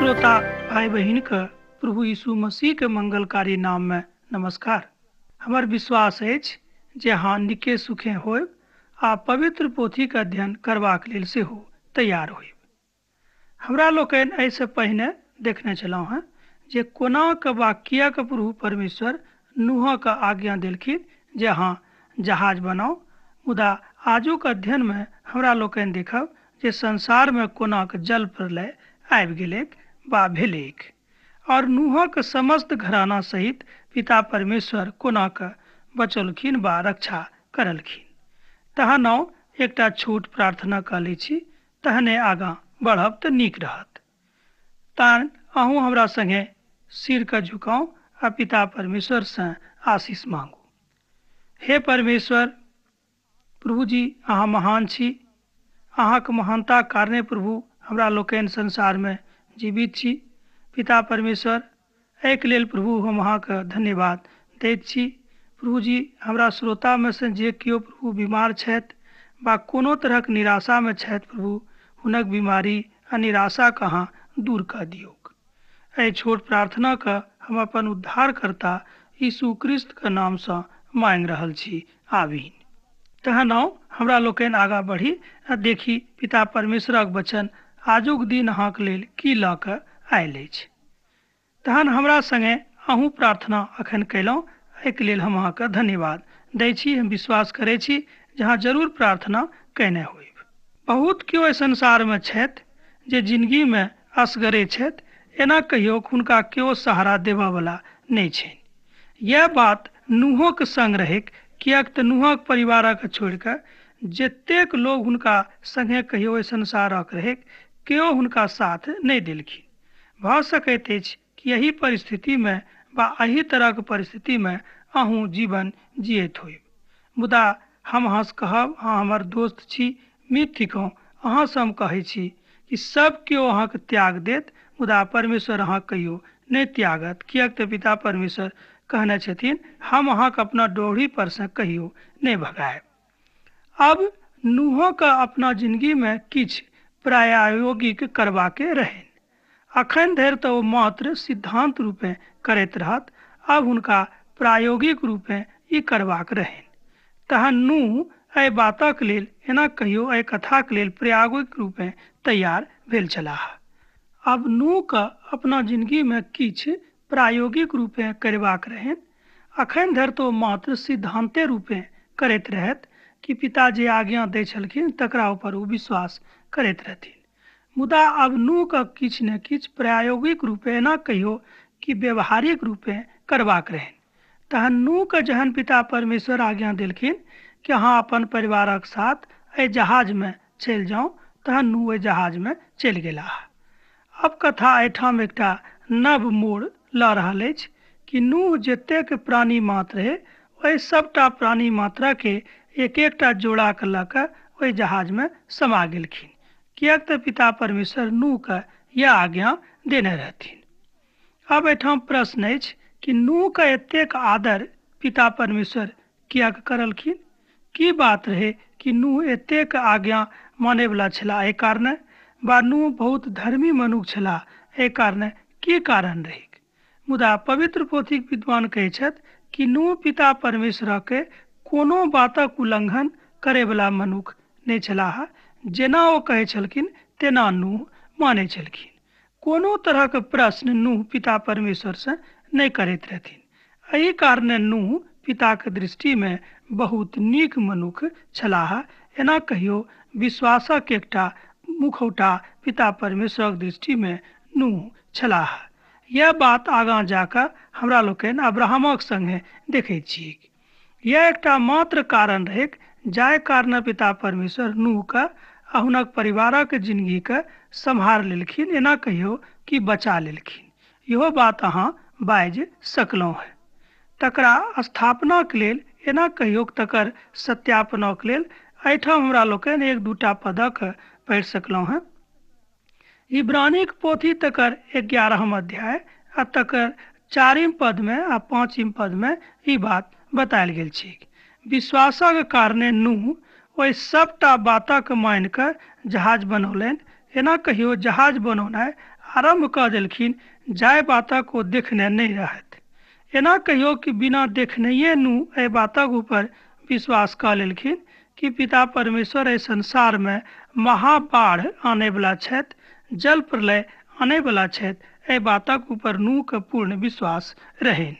श्रोता भाई बहिन के प्रभु यीशु मसीह के मंगलकारी नाम में नमस्कार। हमर विश्वास अछि जे अहाँ निके सुखे होयब आ पवित्र पोथीक अध्ययन करबाक लेल सेहो तैयार होयब। हमरा लोकनि एहिसँ पहिने देखने छलहुँ हेँ जे कोना के वा किएक प्रभु परमेश्वर नूहके आज्ञा देलखिन जे अहाँ जहाज बनाउ, मुदा आजुक अध्ययनमे हमरा लोकनि देखब जे संसारमे कोना के जल प्रलय आबि गेलैक वा भेलैक और नूहक समस्त घराना सहित पिता परमेश्वर कोना के बचौलखिन वा रक्षा करलखिन। तहन आउ एकटा छोट प्रार्थना कऽ लै छी, तहने आगाँ बढ़ब तऽ नीक रहत। तहन अहूँ हमरा संगे सिरके झुकाउ आ पिता परमेश्वरसँ आशीष मांगू। हे परमेश्वर प्रभु जी, अहाँ महान छी। अहाँके महानताक कारणे प्रभु हमरा लोकनि संसारमे जीवित छी। पिता परमेश्वर, एहिके लेल प्रभु हम अहाँके धन्यवाद दैत छी। प्रभु जी, हमरा श्रोतामे से जे केओ प्रभु बीमार छथि वा कोनो तरहक निराशामे छथि, प्रभु हुनक बीमारी आ निराशाके अहाँ दूर कऽ दियौक। एहि छोट प्रार्थनाके हम अपन उद्धारकर्ता यीशु क्रिस्तके नामसँ मांगि रहल छी, आमीन। तहन आउ हमरा लोकनि आगाँ बढ़ी आ देखी पिता परमेश्वरक वचन आजुक दिन अहाँके लेल की लऽ कऽ आयल अछि। तहन हमरा संगे अहूँ प्रार्थना अखन कयलहुँ, एहिके लेल हम अहाँके धन्यवाद दै छी। हम विश्वास करै छी जे अहाँ जरूर प्रार्थना कयने होयब। बहुत केओ एहि संसारमे छथि जे जिनगीमे असगरे छथि, एना कहियो हुनका केओ सहारा देबयवला नहि छनि। इएह बात नूहोके संग रहैक, किएक तऽ नूहक परिवारके छोड़ि कऽ जतेक लोग हुनका संगे कहियो एहि संसारक रहैक, केओ हुनका साथ नहि देलखिन। भऽ सकैत अछि कि एहि परिस्थितिमे वा एहि तरहक परिस्थितिमे अहूँ जीवन जियैत होयब, मुदा हम अहाँसँ कहब, अहाँ हमर दोस्त छी, मित्र थिकहुँ, अहाँसँ हम कहै छी कि सब केओ अहाँके त्याग देत, मुदा परमेश्वर अहाँ कहियो नहि त्यागत। किएक तऽ पिता परमेश्वर कहने छथिन, हम अहाँके अपना डोरी पर से कहियो नहि भगायब। अब नूहोके अपना जिनगीमे किछु प्रायोगिक करबाके रहनि। अखन धरि तऽ ओ मात्र सिद्धांत रूपे करैत रहत, आब हुनका प्रायोगिक रूपे ई करबाक रहनि। तहन नूह एहि बातक लेल, एना कहियो एहि कथाक लेल प्रायोगिक रूपे तैयार भेल छलाह। आब नूहके अपना जिनगीमे किछु प्रायोगिक रूपे करबाक रहनि। अखन धरि तऽ ओ मात्र सिद्धांते रूपे करैत रहथि कि पिता जे आज्ञा दै छलखिन तकरा ऊपर ओ विश्वास करैत रहथिन। मुदा आब नूहके किछु ने किछु प्रायोगिक रूपे, एना कहियो कि व्यवहारिक रूपे करबाक रहनि। तहन नूहके जहन पिता परमेश्वर आज्ञा देलखिन कि अहाँ अपन परिवारक साथ एहि जहाजमे चलि जाउ, तहन नूह ओहि जहाजमे चलि गेलाह। अब कथा एहिठाम एकटा नव मोड़ लऽ रहल अछि कि नूह जतेक प्राणी मात्र रहै ओहि सबटा प्राणी मात्राके एक एकटा जोड़ाके लऽ कऽ ओहि जहाजमे समा गेलखिन, किएक तऽ पिता परमेश्वर नूहके यह आज्ञा देने रहथिन। अब एहिठाम प्रश्न अछि कि नूहके एतेक आदर पिता परमेश्वर किएक करलखिन? की बात रहै कि नूह एतेक आज्ञा मानैवला छलाह एहि कारणे, वा नूह बहुत धर्मी मनुख छलाह एहि कारणे? की कारण रहै? मुदा पवित्र पोथीक विद्वान कहै छथि कि नूह पिता परमेश्वरके कोनो बातक उल्लंघन करैवला मनुख नहि छलाह। जेना ओ कहै छलखिन तेना नूह मानै छलखिन। कोनो तरहक प्रश्न नूह पिता परमेश्वरसँ नहि करैत रहथिन। एहि कारणे नूह पिताके दृष्टिमे बहुत नीक मनुख छलाह। एना कहियो विश्वासक एकटा मुखौटा पिता परमेश्वरक दृष्टिमे नूह छलाह। यह बात आगाँ जाकऽ हमरा लोकनि अब्राहमक संगे देखै छी। यह एकटा मात्र कारण रहैक जाहि कारण पिता परमेश्वर नूहके आ हुनक परिवारक जिनगीके सम्हार लेलखिन, एना कहियो कि बचा लेलखिन। इहो बात अहाँ बाजि सकलहुँ हेँ। तकरा स्थापनाक लेल, एना कहियो तकर सत्यापनक लेल एहिठाम हमरा लोकनि एक दूटा पदक पढ़ि सकलहुँ हेँ। इब्रानीक पोथी तकर 11 अध्याय आ तकर 4 पदमे आ 5 पदमे ई बात बतायल गेल छै। विश्वासक कारणे नूह ओहि सबटा बातक मानि कऽ जहाज बनौलनि। एना कहियो जहाज बनौनाइ आरम्भ कऽ देलखिन जाहि बातक ओ देखने नहि रहथि। एना कहियो कि बिना देखनैये नूह एहि बातक ऊपर विश्वास कऽ लेलखिन कि पिता परमेश्वर एहि संसार मे महाबाढ़ आनयवला छथि, जल प्रलय आनयवला छथि। एहि बातक ऊपर नूह के पूर्ण विश्वास रहनि।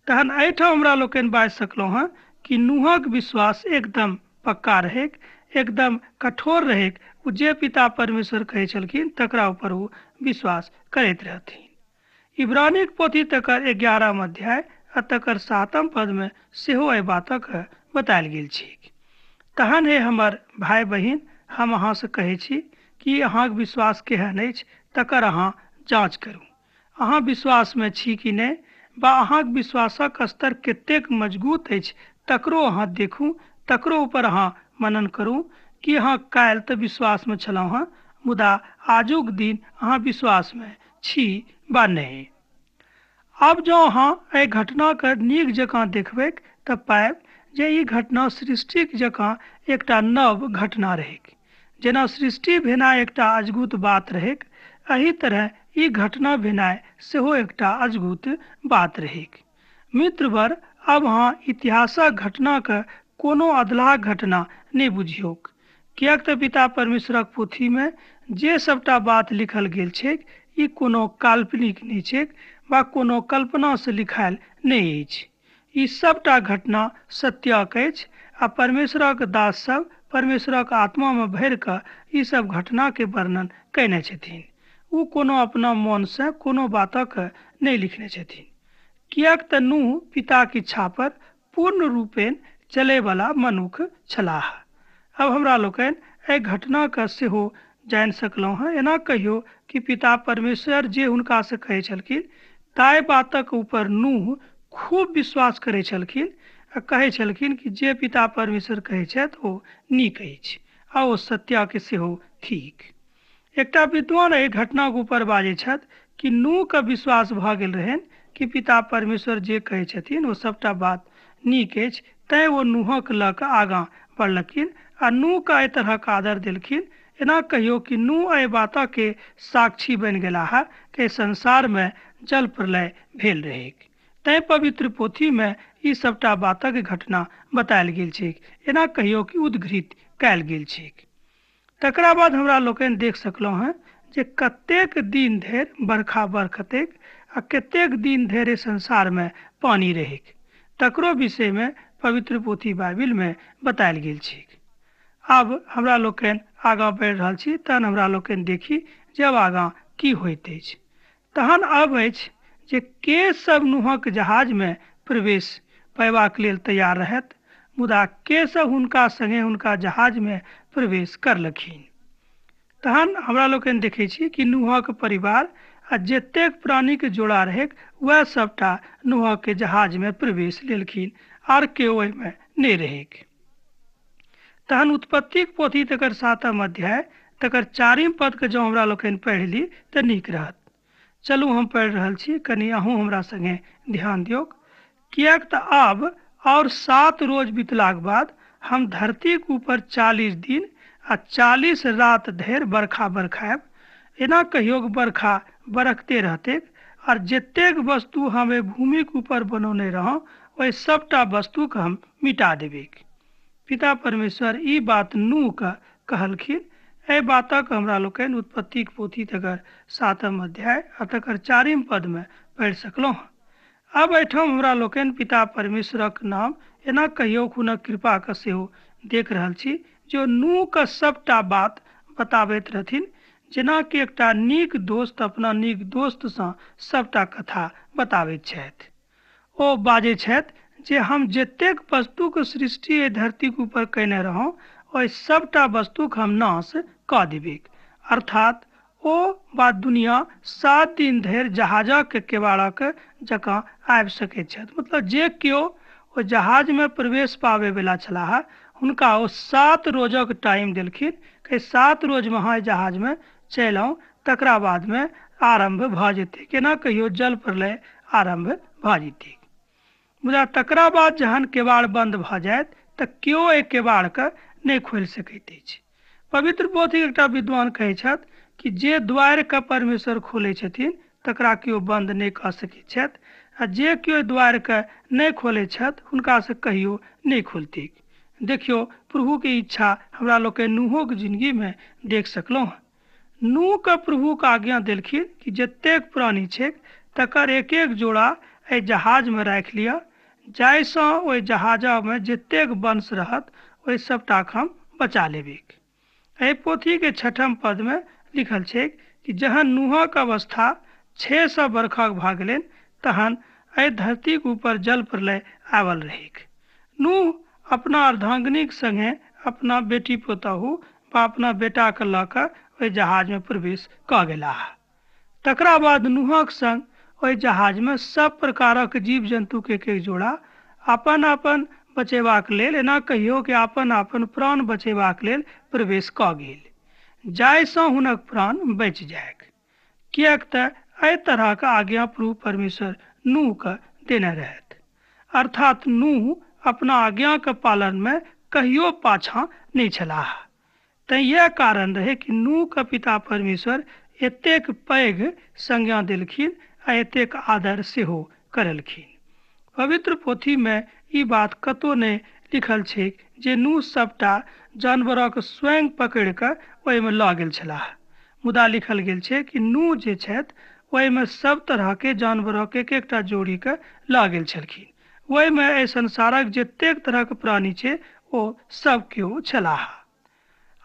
तहन एहिठाम हमरा लोकनि बाजि सकलहुँ हँ कि नूहक विश्वास एकदम पक्का रहैक, एकदम कठोर रहैक। ओ जे पिता परमेश्वर कहै छलखिन तकरा ऊपर ओ विश्वास करैत रहथिन। इब्रानीक पोथी तकर 11 अध्याय आ तकर 7 पद मे सेहो एहि बातक बतायल गेल छैक। तहन हे हमर भाय बहिन, हम अहाँसँ कहै छी कि अहाँक विश्वास केहन अछि तकर अहाँ जाँच करू। अहाँ विश्वासमे छी कि नहि, बा अहाँक विश्वासक स्तर कतेक मजबूत अछि तकरो अहाँ देखू, तकरो ऊपर अहाँ मनन करू कि अहाँ काल्हि तऽ विश्वासमे छलहुँ हँ, मुदा आजुक दिन अहाँ विश्वासमे छी बा नहि। आब जँ अहाँ एहि घटनाके नीक जकाँ देखबैक तऽ पायब जे ई घटना सृष्टिक जकाँ एकटा नव घटना रहैक। जेना सृष्टि भेनाइ एकटा अजगुत बात रहैक, एहि तरह ई घटना भेनाइ सेहो एकटा अजगुत बात रहैक। मित्रवर, आब अहाँ इतिहासक घटनाके कोनो अधलाह घटना नहि बुझियौक, किएक तऽ पिता परमेश्वरक पोथीमे जे सबटा बात लिखल गेल छैक ई कोनो काल्पनिक नहि छैक वा कोनो कल्पनासँ लिखायल नहि अछि। ई सबटा घटना सत्यक अछि आ परमेश्वरक दास सब परमेश्वरक आत्मा मे भरि कऽ ई सब घटना के वर्णन कयने छथिन। ओ कोनो अपना मोनसँ कोनो बातक नहि लिखने छथिन, किएक तऽ नूह पिताक इच्छा पर पूर्ण रूपेण चलयवला मनुख छलाह। अब हमरा लोकनि एहि घटनाके सेहो जानि सकलहुँ हँ। एना कहियो कि पिता परमेश्वर जे हुनकासँ कहै छलखिन ताहि बातक ऊपर नूह खूब विश्वास करै छलखिन आ कहै छलखिन कि जे पिता परमेश्वर कहै छथि ओ नीक अछि आ ओ सत्यके सेहो ठीक। एकटा विद्वान एहि घटनाक ऊपर बाजै छथि कि नूहके विश्वास भऽ गेल रहनि कि पिता परमेश्वर जे कहै छथिन ओ सबटा बात नीक अछि, तैँ ओ नूहक लऽ कऽ आगाँ बढ़लखिन आ नूहके एहि तरहक आदर देलखिन। एना कहियो कि नूह एहि बातके साक्षी बनि गेलाह कि संसारमे जल प्रलय भेल रहैक। तैँ पवित्र पोथीमे ई सबटा बातक घटना बतायल गेल छैक, एना कहियो कि उद्घृत कयल गेल छैक। तकरा बाद हमरा लोकनि देख सकलहुँ हँ जे कतेक दिन धरि बरखा बरखतैक आ कतेक दिन धरि संसारमे पानि रहैक, तकरो विषयमे पवित्र पोथी बाइबिलमे बतायल गेल छैक। आब हमरा लोकनि आगाँ बढ़ि रहल छी, तहन हमरा लोकनि देखी जे अब आगाँ की होइत अछि। तहन अब अछि जे के सब नूहक जहाजमे प्रवेश पयबाक लेल तैयार रहत, मुदा के सब हुनका संगे हुनका जहाजमे प्रवेश करलखिन। तहन हमरा लोकनि देखै छी कि नूहक परिवार आ जतेक प्राणीके जोड़ा रहैक वएह सबटा नूहके जहाजमे प्रवेश लेलखिन, आर केओ ओहिमे नहि रहैक। तहन उत्पत्तिक पोथी तकर 7 अध्याय तकर 4 पदके जँ हमरा लोकनि पढ़ि ली तऽ नीक रहत। चलू हम पढ़ि रहल छी, कनि अहूँ हमरा संगे ध्यान दियौक। किएक तऽ आब और 7 रोज बितलाक बाद हम धरतीक ऊपर 40 दिन आ 40 रात धरि बरखा बरखायब। एना कहियो बरखा बरखते रहतैक और जतेक वस्तु हम एहि भूमिक ऊपर बनौने रहौं ओहि सबटा वस्तुके हम मिटा देबैक। पिता परमेश्वर ई बात नूहके कहलखिन। एहि बातक हमरा लोकनि उत्पत्तिक पोथी तकर 7 अध्याय आ तकर 4 पदमे पढ़ि सकलहुँ हँ। अब एहिठाम हमरा लोकनि पिता परमेश्वरक नाम एना कहियो हुनक कृपाके सेहो देख रहल छी जो नूहके सबटा बात बताबैत रहथिन, जेनाकि एकटा नीक दोस्त अपना नीक दोस्तसँ सबटा कथा बताबैत छथि। ओ बाजै छथि जे हम जतेक वस्तुक सृष्टि एहि धरतीक ऊपर कयने रहौं ओहि सबटा वस्तुक हम नाश कऽ देबैक। अर्थात ओ बा दुनिया 7 दिन धरि जहाजक केवाड़क जकाँ आबि सकैत छथि। मतलब जे केओ ओ जहाजमे प्रवेश पाबैवला छलाह हुनका ओ 7 रोजक टाइम देलखिन कि 7 रोजमे अहाँ जहाजमे चलि आउ, तकरा बादमे आरम्भ भऽ जेतै। केना कहियो जल प्रलय आरम्भ भऽ जेतै। मुदा तकरा बाद जहन केवाड़ बन्द भऽ जायत तऽ केओ एहि केवाड़के नहि खोलि सकैत अछि। पवित्र पोथीक एकटा विद्वान कहै छथि कि कि जे द्वारिके परमेश्वर खोलै छथिन तकरा केओ बन्द नहि कऽ सकैत छथि, आ जे केओ द्वारिके नहि खोलै छथि हुनकासँ कहियो नहि खोलतीक। देखियौ, प्रभुके इच्छा हमरा लोकनि नूहोके जिंदगीमे देख सकलहुँ हँ। नूहके प्रभुके आज्ञा देलखिन कि जतेक प्राणी छै तकर एक एक जोड़ा एहि जहाजमे राखि लिअ, जाहिसँ ओहि जहाजमे जतेक वंश रहत ओहि सबटाके हम बचा लेबैक। एहि पोथीके छठम पदमे लिखल छै कि जहन नूहक अवस्था 600 बरखक भऽ गेलनि तहन एहि धरतीके ऊपर जल प्रलय आबल रहैक। नूह अपना अर्धांगिनीक संगे अपना बेटी पुतहु वा अपना बेटाके लऽ कऽ ओहि जहाजमे प्रवेश कऽ गेलाह। तकरा बाद नूहक संग ओहि जहाजमे सब प्रकारक जीव जन्तुके एक एक जोड़ा अपन अपन बचेबाक लेल, एना कहियो कि अपन अपन प्राण बचेबाक लेल प्रवेश कऽ गेल, जाहिसँ हुनक प्राण बचि जायक। किएक तऽ एहि तरहक आज्ञा प्रभु परमेश्वर नूहके देने रहथि। अर्थात नूह अपना आज्ञाके पालनमे कहियो पाछाँ नहि छलाह। तैं इएह कारण रहै कि नूहके पिता परमेश्वर एतेक पैघ संज्ञा देलखिन आ एतेक आदर सेहो करलखिन। पवित्र पोथीमे ई बात कतौ नहि लिखल छै जे नूह सबटा जानवरक स्वयं पकड़ि कऽ ओहिमे लऽ गेल छलाह, मुदा लिखल गेल छै कि नूह जे छथि ओहिमे सब तरहके जानवरक एक एकटा जोड़ीके लऽ गेल छलखिन। ओहिमे एहि संसारक जतेक तरहक प्राणी छै ओ सब केओ छलाह।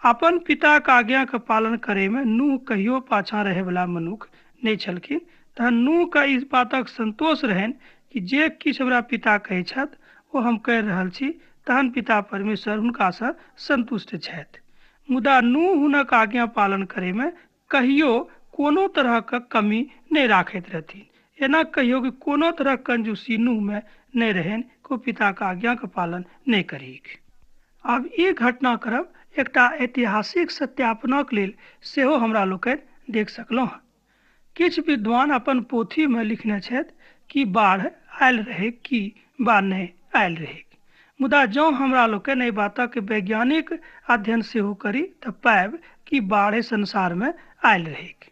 अपन पिताक आज्ञाके पालन करैमे नूह कहियो पाछाँ रहैवला मनुख नहि छलखिन। तहन नूहके ई बातक संतोष रहनि कि जे किछु हमरा पिता कहै छथि ओ हम करि रहल छी, तहन पिता परमेश्वर हुनकासँ संतुष्ट छथि। मुदा नूह हुनक आज्ञा पालन करैमे कहियो कोनो तरहक कमी नहि राखैत रहथिन। एना कहियो कि कोनो तरहक कंजूसी नूहमे नहि रहनि कि ओ पिताक आज्ञाके पालन नहि करीक। आब ई घटनाक्रम एकटा ऐतिहासिक सत्यापनक लेल सेहो हमरा लोकनि देख सकलहुँ हँ। किछु विद्वान अपन पोथीमे लिखने छथि कि बाढ़ि आयल रहै कि बा नहि आयल रहै, मुदा जँ हमरा लोकनि एहि बातक वैज्ञानिक अध्ययन सेहो करी तऽ पाबि कि बाढ़ि संसारमे आयल रहैक।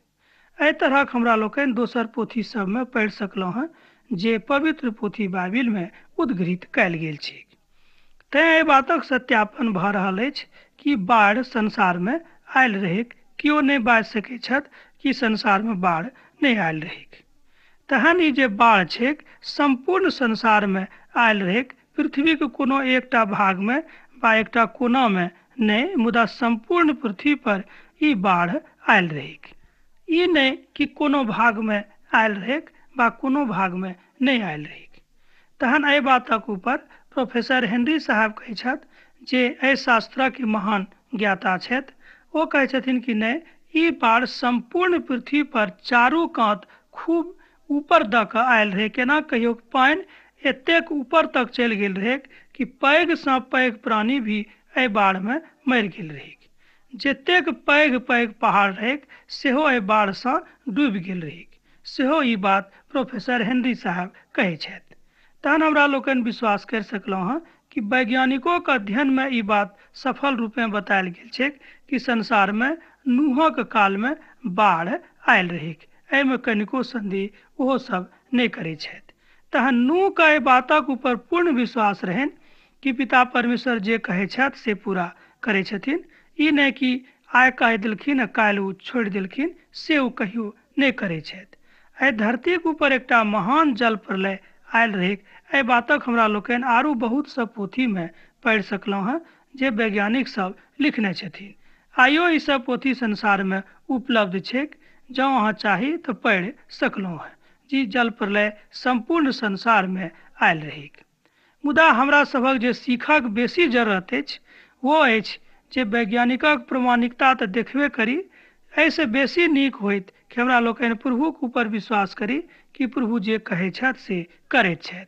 एहि तरहक हमरा लोकनि दोसर पोथी सबमे पढ़ि सकलहुँ हँ जे पवित्र पोथी बाइबिलमे उद्घृत कयल गेल छै। तैं एहि बातक सत्यापन भऽ रहल अछि कि बाढ़ि संसारमे आयल रहैक। केओ नहि बाजि सकैत छथि कि संसारमे बाढ़ि नहि आयल रहैक। तहन ई जे बाढ़ि छैक सम्पूर्ण संसारमे आयल रहैक, पृथ्वीके कोनो एकटा भागमे वा एकटा कोनामे नहि, मुदा सम्पूर्ण पृथ्वी पर ई बाढ़ि आयल रहैक। ई नहि कि कोनो भागमे आयल रहैक वा कोनो भागमे नहि आयल रहैक। तहन एहि बातक ऊपर प्रोफेसर हेनरी साहब कहै छथि जे एहि शास्त्रक महान ज्ञाता छथि, ओ कहै छथिन कि नहि, ई बाढ़ि सम्पूर्ण पृथ्वी पर चारू कात खूब ऊपर दऽ कऽ आयल रहै। केना कहियो पानि एतेक ऊपर तक चलि गेल रहै कि पैघ सँ पैघ प्राणी भी एहि बाढ़िमे मरि गेल रहैक। जतेक पैघ पैघ पहाड़ रहैक सेहो एहि बाढ़िसँ डूबि गेल रहैक, सेहो ई बात प्रोफेसर हेनरी साहब कहै छथि। तहन हमरा लोकनि विश्वास करि सकलहुँ हँ कि वैज्ञानिकोके अध्ययनमे ई बात सफल रूपे बतायल गेल छै कि संसारमे नूहक कालमे बाढ़ि आयल रहैक। एहिमे कनिको संदेह ओहो सब नहि करै छथि। तहन नूहके एहि बातक ऊपर पूर्ण विश्वास रहनि कि पिता परमेश्वर जे कहै छथि से पूरा करै छथिन। ई नहि कि आइ कहि देलखिन आ काल्हि ओ छोड़ि देलखिन, से ओ कहियो नहि करै छथि। एहि धरतीक ऊपर एकटा महान जल प्रलय आयल रहैक। एहि बातक हमरा लोकनि आरो बहुत सब पोथीमे पढ़ि सकलहुँ हँ जे वैज्ञानिक सब लिखने छथिन। आइयो ई सब पोथी संसारमे उपलब्ध छैक, जँ अहाँ चाही तऽ पढ़ि सकलहुँ हँ जी जल प्रलय सम्पूर्ण संसारमे आयल रहैक। मुदा हमरा सभक जे सीखक बेसी जरूरत अछि ओ अछि जे वैज्ञानिकक प्रमाणिकता तऽ देखबे करी, एहिसँ बेसी नीक होइत कि हमरा लोकनि प्रभुक ऊपर विश्वास करी कि प्रभु जे कहै छथि से करैत छथि।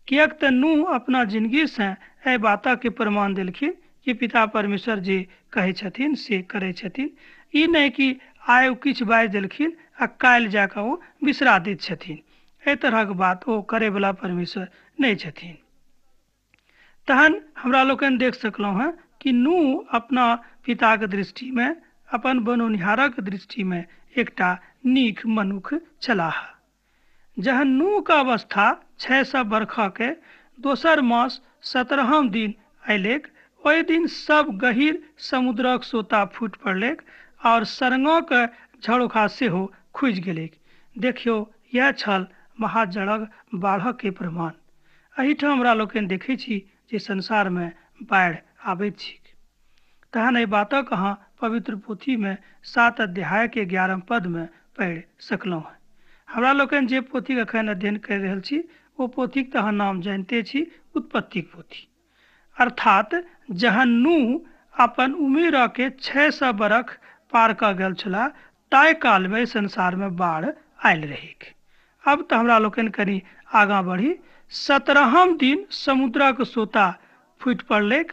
किएक तऽ नूह अपना जिंदगीसँ एहि बातके प्रमाण देलखिन कि पिता परमेश्वर जे कहै छथिन से करै छथिन। ई नहि कि आइ ओ किछु बाजि देलखिन आ काल्हि जाकऽ ओ बिसरा दैत छथिन, एहि तरहक बात ओ करैवला परमेश्वर नहि छथिन। तहन हमरा लोकनि देख सकलहुँ हँ कि नूह अपना पिताके दृष्टिमे अपन बनौनिहारक दृष्टिमे एकटा नीक मनुख छलाह। जहन नूहके अवस्था 600 बरखके दोसर मास 17हम दिन अयलैक, ओहि दिन सब गहीर समुद्रक सोता फूटि पड़लैक और सरंगक झरोखा सेहो खुजि गेलैक। देखियौ, इएह छल महाजलक बाढ़के प्रमाण। एहिठाम हमरा लोकनि देखै छी जे संसारमे बाढ़ि आबैत छैक। तहन एहि बातक अहाँ पवित्र पोथीमे 7 अध्यायके 11 पदमे पढ़ि सकलहुँ हँ। हमरा लोकनि जे पोथीक एखन अध्ययन करि रहल छी ओ पोथीक तऽ अहाँ नाम जानिते छी, उत्पत्तिक पोथी। अर्थात जहन नूह अपन उमिरके 600 बरख पार कऽ गेल छलाह ताहि कालमे संसारमे बाढ़ि आयल रहैक। अब तऽ हमरा लोकनि कनि आगाँ बढ़ी। 17हम दिन समुद्रक सोता फूटि पड़लैक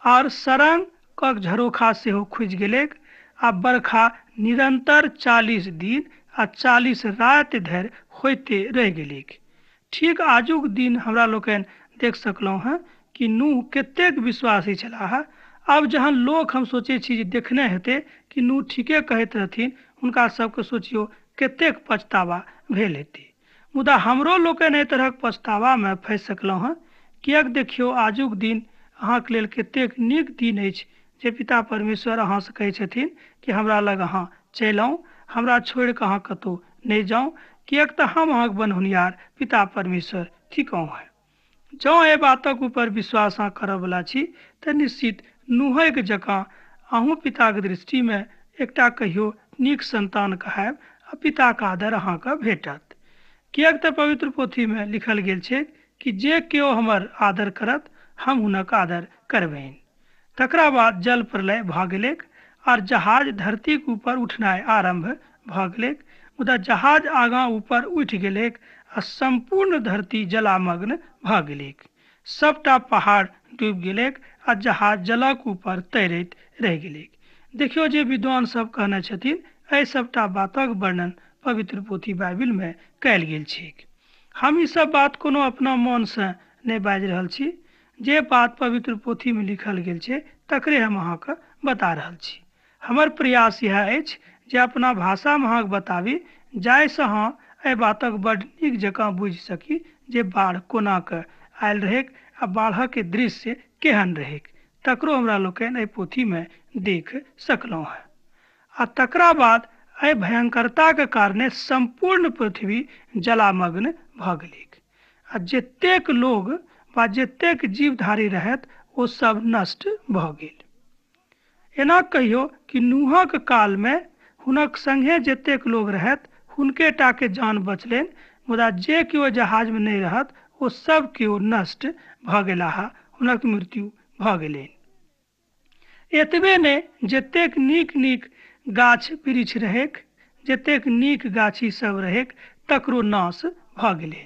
और सरंगक झरोखा सेहो खुजि गेलैक आ बरखा निरंतर 40 दिन आ 40 राति धरि होइते रहि गेलैक। ठीक आजुक दिन हमरा लोकनि देख सकलहुँ हँ कि नूह कतेक विश्वासी छलाह। आब जहन लोक हम सोचै छी जे देखने हेतै कि नूह ठीके कहैत रहथिन, हुनका सबके सोचियौ कतेक पछतावा भेल हेतै। मुदा हमरो लोकनि एहि तरहक पछतावामे फँसि सकलहुँ हँ, किएक देखियौ आजुक दिन अहाँके लेल कतेक नीक दिन अछि जे पिता परमेश्वर अहाँसँ कहै छथिन कि हमरा लग अहाँ चलि आउ, हमरा छोड़ि कऽ अहाँ कतहु नहि जाउ, किएक तऽ हम अहाँके बनौनिहार पिता परमेश्वर थिकहुँ हँ। जँ एहि बातक ऊपर विश्वास अहाँ करयवला छी तऽ निश्चित नूहक जकाँ अहूँ पिताके दृष्टिमे एकटा कहियो नीक संतान कहायब आ पिताके आदर अहाँके भेटत। किएक तऽ पवित्र पोथीमे लिखल गेल छै कि जे केओ हमर आदर करत हम हुनक आदर करबनि। तकरा बाद जल प्रलय भऽ गेलैक और जहाज धरतीक ऊपर उठनाइ आरम्भ भऽ गेलैक। मुदा जहाज आगाँ ऊपर उठि गेलैक आ सम्पूर्ण धरती जलामग्न भऽ गेलैक। सबटा पहाड़ डूबि गेलैक आ जहाज जलक ऊपर तैरैत रहि गेलैक। देखियौ जे विद्वान सब कहने छथिन एहि सबटा बातक वर्णन पवित्र पोथी बाइबिलमे कयल गेल छैक। हम ई सब बात कोनो अपना मोनसँ नहि बाजि रहल छी, जे बात पवित्र पोथीमे लिखल गेल छै तकरे हम अहाँके बता रहल छी। हमर प्रयास इएह अछि जे अपना भाषामे अहाँके बताबी जाहिसँ अहाँ एहि बातक बड्ड नीक जकाँ बुझि सकी जे बाढ़ि कोना कऽ आयल रहैक आ बाढ़िक दृश्य केहन रहैक, तकरो हमरा लोकनि एहि पोथीमे देख सकलहुँ हँ। आ तकरा बाद एहि भयंकरताके कारणे सम्पूर्ण पृथ्वी जलामग्न भऽ गेलैक आ जतेक लोग वा जतेक जीवधारी रहत ओ सब नष्ट भऽ गेल। एना कहियो कि नूहक कालमे हुनक संगे जतेक लोग रहत हुनके टाके जान बचलनि, मुदा जे केओ जहाजमे नहि रहत ओ सब केओ नष्ट भऽ गेलाह, हुनक मृत्यु भऽ गेलनि। एतबे नहि, जतेक नीक नीक गाछ वृक्ष रहैक, जतेक नीक गाछी सब रहैक तकरो नाश भऽ गेलनि।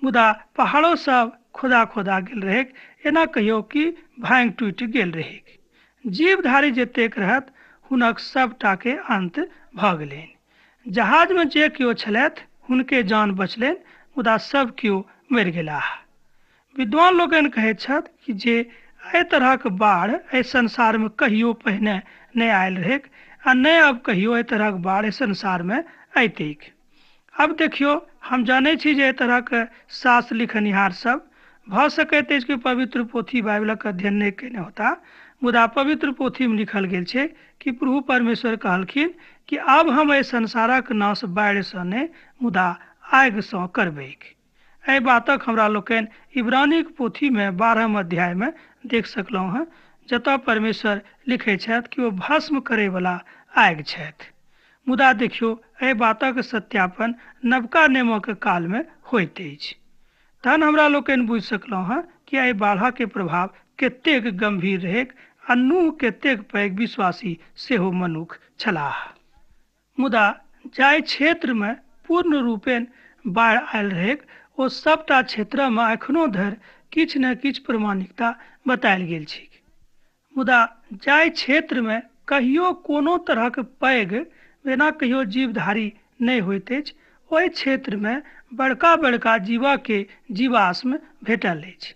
मुदा पहाड़ो सब खोदा खोदा गेल रहैक, एना कहियो कि भाँगि टूटि गेल रहैक। जीवधारी जतेक रहत हुनक सबटाके अंत भऽ गेलनि। जहाजमे जे केओ छलथि हुनके जान बचलनि, मुदा सब केओ मरि गेलाह। विद्वान लोकनि कहैत छथि कि जे एहि तरहक बाढ़ि एहि संसारमे कहियो पहिने नहि आयल रहैक आ नहि अब कहियो एहि तरहक बाढ़ि एहि संसारमे अयतैक। अब देखियौ, हम जानै छी जे एहि तरहक शास्त्र लिखनिहार सब भऽ सकैत अछि कि पवित्र पोथी बाइबिलक अध्ययन नहि कयने होता, मुदा पवित्र पोथीमे लिखल गेल छै कि प्रभु परमेश्वर कहलखिन कि आब हम एहि संसारक नाश बाढ़िसँ नहि मुदा आगिसँ करबैक। एहि बातक हमरा लोकनि इब्रानीक पोथीमे 12 अध्यायमे देख सकलहुँ हँ, जतऽ परमेश्वर लिखै छथि कि ओ भस्म करैवला आगि छथि। मुदा देखियौ, एहि बातक सत्यापन नवका नियमक कालमे होइत अछि। तहन हमरा लोकनि बुझि सकलहुँ हँ कि एहि बाढ़िके प्रभाव कतेक गंभीर रहैक आ नूह कतेक पैघ विश्वासी सेहो मनुख छलाह। मुदा जाहि क्षेत्रमे पूर्ण रूपेण बाढ़ि आयल रहैक ओ सबटा क्षेत्रमे एखनो धरि किछु ने किछु प्रमाणिकता बतायल गेल छैक। मुदा जाहि क्षेत्रमे कहियो कोनो तरहक पैघ जेना कहियो जीवधारी नहि होइत अछि ओहि क्षेत्रमे बड़का बड़का जीवके जीवाश्म भेटल अछि।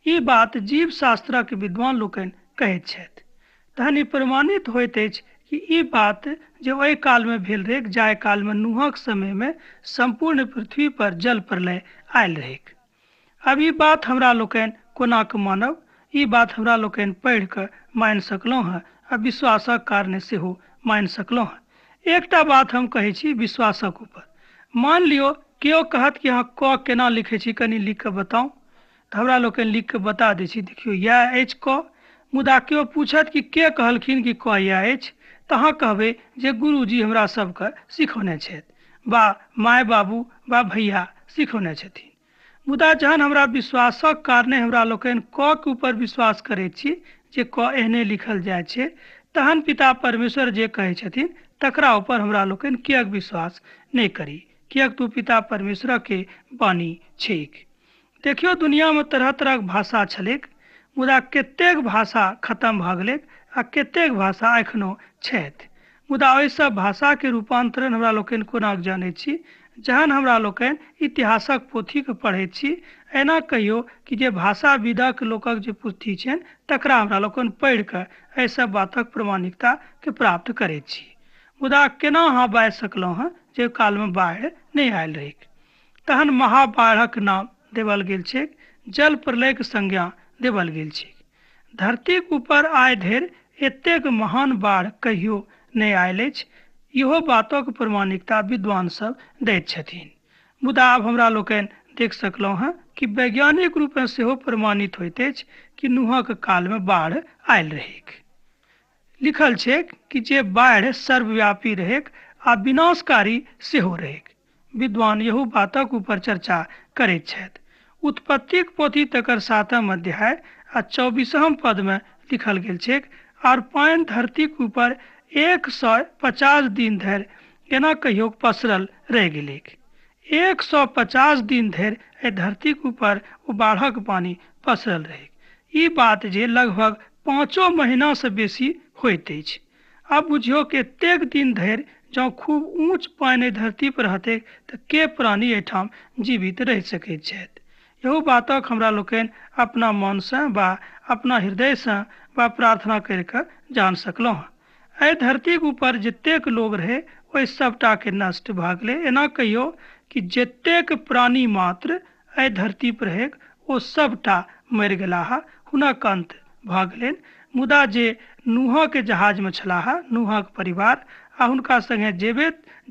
ई बात जीवशास्त्रक विद्वान लोकनि कहैत छथि। तहन ई प्रमाणित होइत अछि कि ई बात जे ओहि कालमे भेल रहै जाहि कालमे नूहक समयमे सम्पूर्ण पृथ्वी पर जल प्रलय आयल रहैक। आब ई बात हमरा लोकनि कोना कऽ मानब? ई बात हमरा लोकनि पढ़ि कऽ मानि सकलहुँ हँ आ विश्वासक कारणे सेहो मानि सकलहुँ हँ। एकटा बात हम कहै छी विश्वासक ऊपर। मान लियौ केओ कहत कि अहाँ क केना लिखै छी, कनि लिख कऽ बताउ, तऽ हमरा लोकनि लिख कऽ बता दै छी, देखियौ इएह अछि क। मुदा केओ पूछत कि के कहलखिन कि क इएह अछि, तऽ अहाँ कहबै जे गुरुजी हमरा सबके सिखौने छथि वा माय बाबू वा भैया सिखौने छथिन। मुदा जहन हमरा विश्वासक कारणे हमरा लोकनि क के ऊपर विश्वास करैत छी जे क एहने लिखल जाइ छै, तहन पिता परमेश्वर जे कहै छथिन तकरा ऊपर हमरा लोकनि किएक विश्वास नहि करी? किएक तऽ पिता परमेश्वर के वाणी छैक। देखियौ दुनियामे तरह तरहक भाषा छलैक, मुदा कतेक भाषा खतम भऽ गेलैक आ कतेक भाषा एखनो छथि। मुदा ओहि सब भाषाके रूपान्तरण हमरा लोकनि कोना जानै छी? जहन हमरा लोकनि इतिहासक पोथीके पढ़ैत छी, एना कहियौ कि जे भाषाविदक लोकक जे पोथी छनि तकरा हमरा लोकनि पढ़ि कऽ एहि सब बातक प्रमाणिकताके प्राप्त करैत छी। मुदा केना अहाँ बाजि सकलहुँ हँ जे कालमे बाढ़ि नहि आयल रहैक? तहन महाबाढ़क नाम देवल गेल छैक, जल प्रलयके संज्ञा देवल गेल छैक। धरतीक ऊपर आइ धरि एतेक महान बाढ़ि कहियो नहि आयल अछि, इहो बातक प्रमाणिकता विद्वान सब दैत छथिन। मुदा आब हमरा लोकनि देख सकलहुँ हँ कि वैज्ञानिक रूपे सेहो प्रमाणित होइत अछि कि नूहक कालमे बाढ़ि आयल रहैक। लिखल छैक कि जे बाढ़ि सर्वव्यापी रहैक आ विनाशकारी सेहो रहैक। विद्वान इहो बातक ऊपर चर्चा करैत छथि। उत्पत्तिक पोथी तकर 7 अध्याय आ 24 पदमे लिखल गेल छैक, आर पानि धरतीक ऊपर 150 दिन धरि एना कहियो पसरल रहि गेलैक। 150 दिन धरि एहि धरतीक ऊपर ओ बाढ़क पानि पसरल रहैक। ई बात जे लगभग 5 महीनासँ बेसी होइत अछि। आब बुझियौ कि एतेक दिन धरि जँ खूब ऊँच पानि एहि धरती पर रहतैक तऽ के प्राणी एहिठाम जीवित रहि सकैत छथि? इहो बातक हमरा लोकनि अपना मनसँ वा अपना हृदयसँ वा प्रार्थना करि कऽ जान सकलहुँ हँ। एहि धरतीक ऊपर जतेक लोग रहै ओहि सबटाके नष्ट भऽ गेलै। एना कहियौ कि जतेक प्राणी मात्र एहि धरती पर रहैक ओ सबटा मरि गेलाह, हुनक अन्त भऽ गेलनि। मुदा जे नूहके जहाजमे छलाह, नूहक परिवार आ हुनका संगे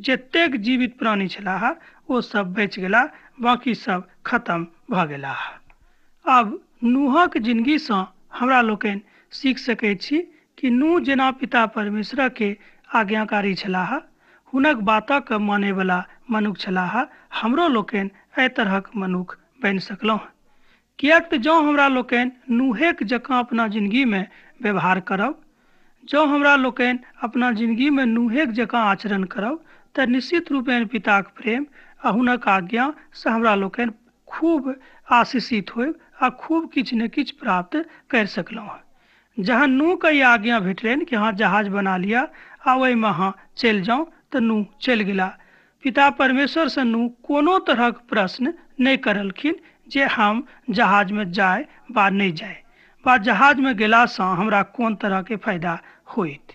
जतेक जीवित प्राणी छलाह ओ सब बचि गेलाह, बाकी सब खत्म भऽ गेलाह। आब नूहक जिंदगीसँ हमरा लोकनि सीख सकैत छी कि नूह जेना पिता परमेश्वर के आज्ञाकारी छलाह, हुनक बातक मानैवला मनुख छलाह, हमरो लोकनि एहि तरहक मनुख बनि सकलहुँ। किएक तऽ जँ हमरा लोकनि नूहेक जकाँ अपना जिंदगीमे व्यवहार करब, जँ हमरा लोकनि अपना जिंदगीमे नूहेक जकाँ आचरण करब, तऽ निश्चित रूपेण पिताक प्रेम आ हुनक आज्ञासँ हमरा लोकनि खूब आशीषित होयब आ खूब किछु ने किछु प्राप्त करि सकलहुँ हँ। जहन नूहके ई आज्ञा भेटलनि कि अहाँ जहाज बना लिअ आ ओहिमे अहाँ चलि जाउ, तऽ नूह चलि गेला। पिता परमेश्वरसँ नूह कोनो तरहक प्रश्न नहि करलखिन जे हम जहाजमे जाय वा नहि जाय वा जहाजमे गेलासँ हमरा कोन तरहके फायदा होइत।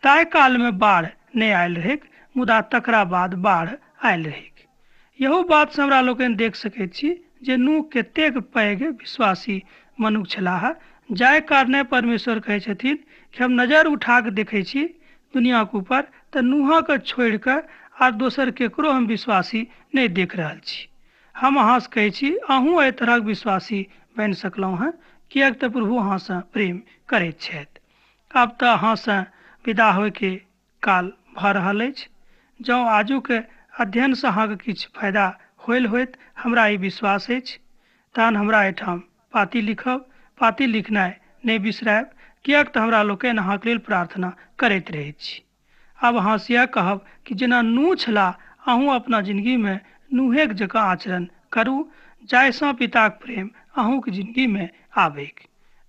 ताहि कालमे बाढ़ि नहि आयल रहैक, मुदा तकरा बाद बाढ़ि आयल रहैक। इहो बातसँ हमरा लोकनि देख सकैत छी जे नूह कतेक पैघ विश्वासी मनुख छलाह, जाहि कारणे परमेश्वर कहै छथिन कि हम नजर उठा कऽ देखै छी दुनियाके ऊपर तऽ नूहके छोड़ि कऽ आर दोसर केकरो हम विश्वासी नहि देख रहल छी। हम अहाँसँ कहै छी अहूँ एहि तरहक विश्वासी बनि सकलहुँ हँ, किएक तऽ प्रभु अहाँसँ प्रेम करैत छथि। आब तऽ अहाँसँ विदा होइके काल भऽ रहल अछि। जँ आजुक अध्ययनसँ अहाँके किछु फायदा होयल होइत हमरा ई विश्वास अछि, तहन हमरा एहिठाम पाती लिखब। पाती लिखनाइ नहि बिसरायब, किएक तऽ हमरा लोकनि अहाँके लेल प्रार्थना करैत रहैत छी। आब अहाँसँ इएह कहब कि जेना नूह छलाह, अहूँ अपना जिंदगीमे नूहेक जकाँ आचरण करू, जाहिसँ पिताक प्रेम अहूँके जिंदगीमे आबैक।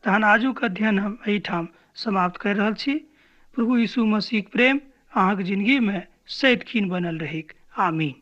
तहन आजुक अध्ययन हम एहिठाम समाप्त करि रहल छी। प्रभु यीशु मसीहक प्रेम अहाँके जिंदगीमे सदिखन बनल रहैक। आमीन।